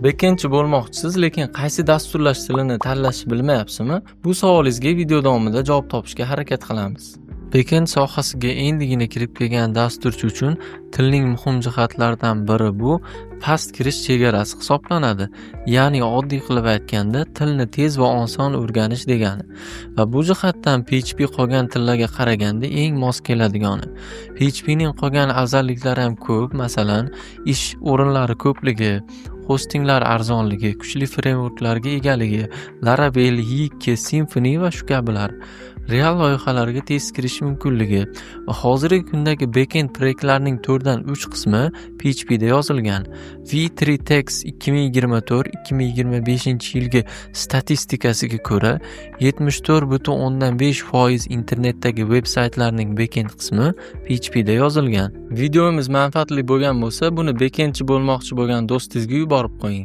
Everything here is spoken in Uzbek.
Backendchi bo'lmoqchisiz, lekin qaysi dasturlash tilini tanlashni bilmayapsizmi? Bu savolingizga video davomida javob topishga harakat qilamiz. Backend sohasiga endigina kirib kelgan dasturchi uchun tilning muhim jihatlaridan biri bu past kirish chegarasi hisoblanadi. Ya'ni oddiy qilib aytganda, tilni tez va oson o'rganish degani. Va bu jihatdan PHP qolgan tillarga qaraganda eng mos keladigani. PHPning qolgan afzalliklari ham ko'p, masalan, ish o'rinlari ko'pligi, hostinglar arzonligi, kuchli frameworklarga egaligi, Laravel, Yii2, Symfony va shu kabilar. Real loyihalarga tez kirish mumkinligi va hozirgi kundagi backend proyektlarning 4 dan 3 qismi PHP da yozilgan. W3Techs 2024-2025 yilgi statistikasiga ko'ra, 74,5% internetdagi veb-saytlarning backend qismi PHP da yozilgan. Videomiz manfaatli bo'lgan bo'lsa, buni backendchi bo'lmoqchi bo'lgan do'stingizga yuborib qo'ying.